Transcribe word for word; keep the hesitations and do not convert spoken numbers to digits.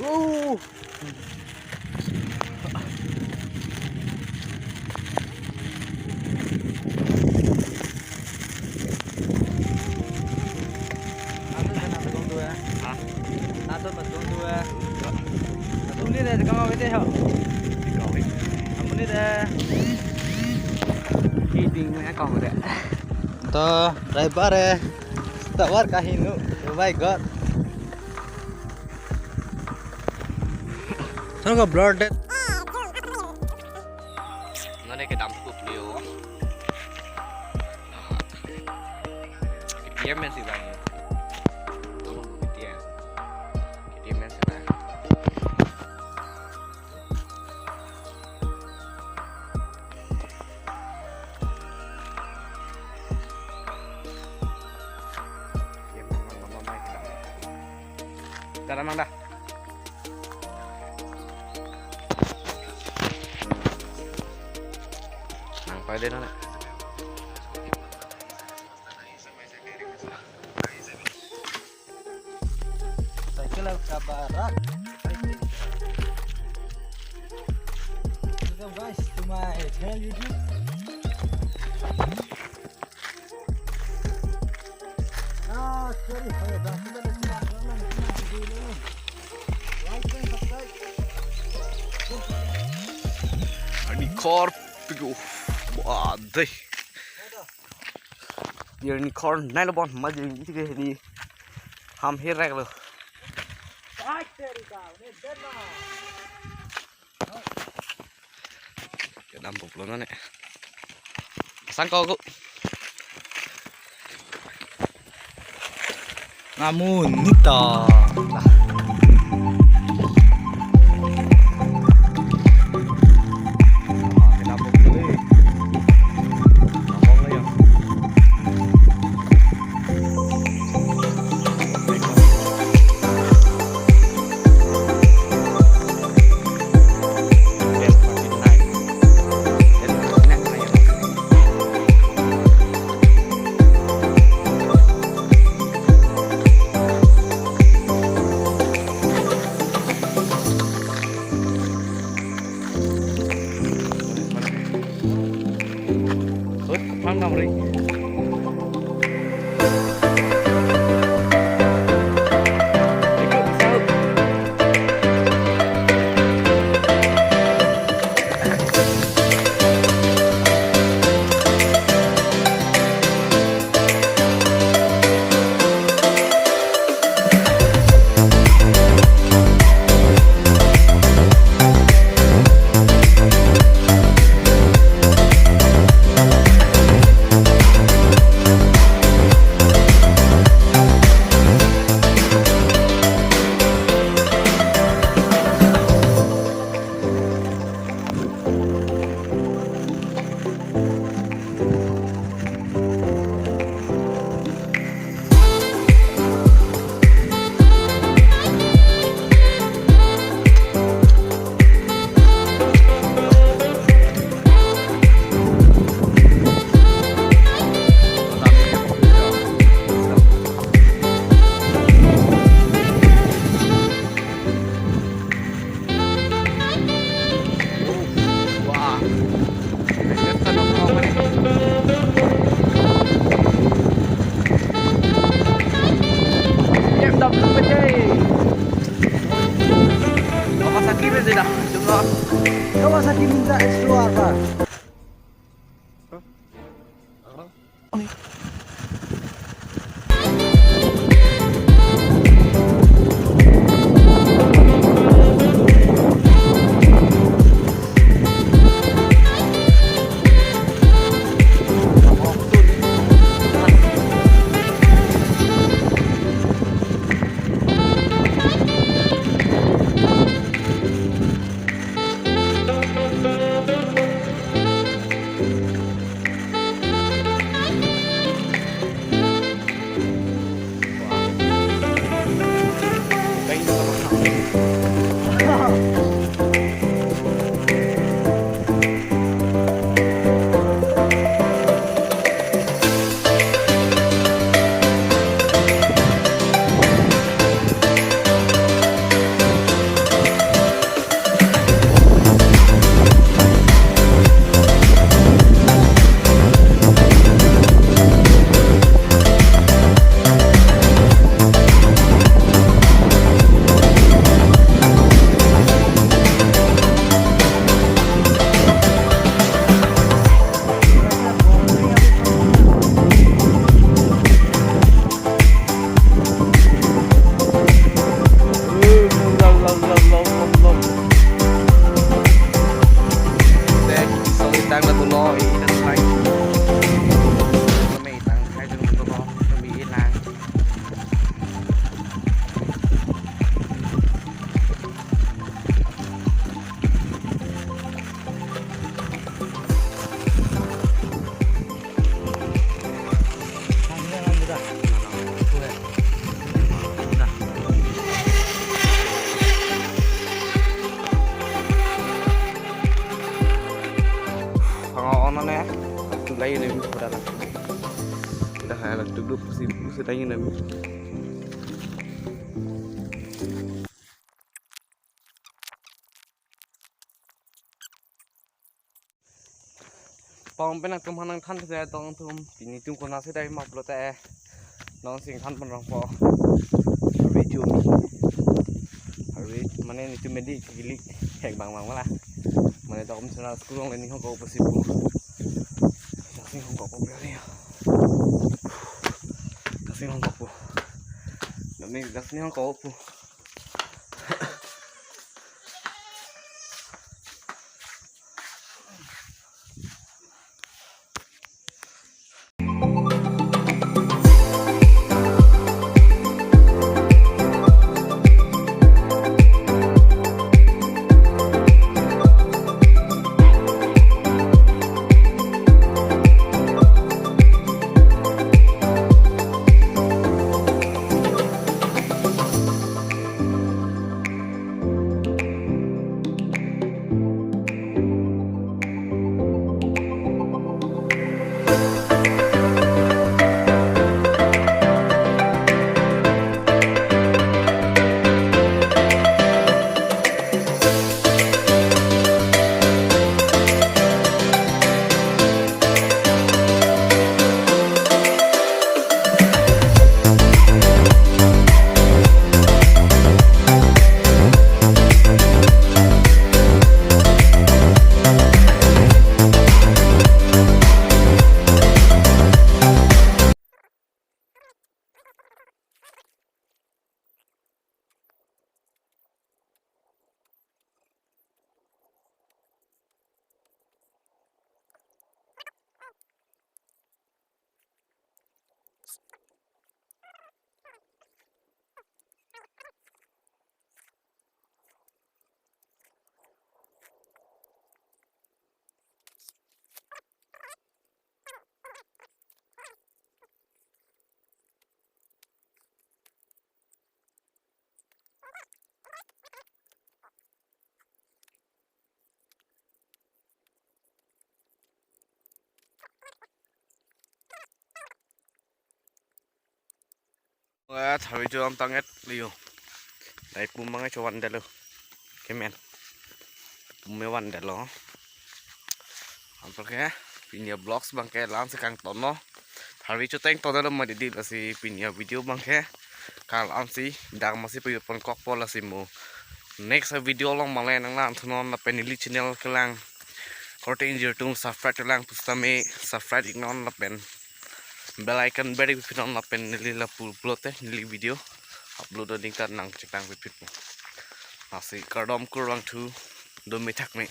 Oh. Natun kan natun dua. Hah? Natun natun dua. Natun ni deh, kama bete ho. Ikaw eh. Amun ni deh. Kiting na kau deh. To, driver eh. Tovar kaheno. Oh my God. Thang ka blur det. Nane kedam kup liu. K T M si bang. K T M. K T M si bang. Dah, dah, Mang, dah. Nang pai deh, nang. Cycle kabarak. Welcome, guys, to my channel YouTube. Ah, sorry, sorry, bang, kita dah simak, simak, simak, simak, simak. Like and subscribe. Ani kor pigo. Wah, deh. Ani kor nai lo bon, ma jing iti ke di. Ham herek lo. Kedam puplo nane. Sang kau ku. Namun nita. Kedam puplo eh. Ngapong lah ya. Sut, phang dam ri. Ikut, saut. Wah. Next kan nongkrong nih. B M W pete. Kawasaki pete dah. Coba. Kawasaki minta X dua apa? Pusi pusi tangin nami. Pong pen nangtum hanang than se tong tum pini tum konat si dai map lote. Non sing than pon rong po. Hari chumi. Hari mane nitum medi kili hek bang bang mala. Mane tokom sena school ong leni hong ko pusi pu. Jaksing hong ko pu pe ni. Jaksing hong ko pu. Nami jaksing hong ko pu. Eh, thari cho am tang et liyo. Dai pum bang cho van delo. Kemen. Pum me van delo. Anparke pini avlogs bangke la-an si kangton no. Thari cho teng ton delo ma didi, lasi pini avideo bangke kal-an si dak masi payut pon kok po lasi mo. Next video along male nang lang thunon lapen neli channel kelang korte ingjir atum subscribe kelang pusitame subscribe iknon lapen bell icon beri pinon lapen neli lapu upload te neli video upload ding ta nang cheklang pipit mo. Lasi kardom kurvangthu, dome thakme.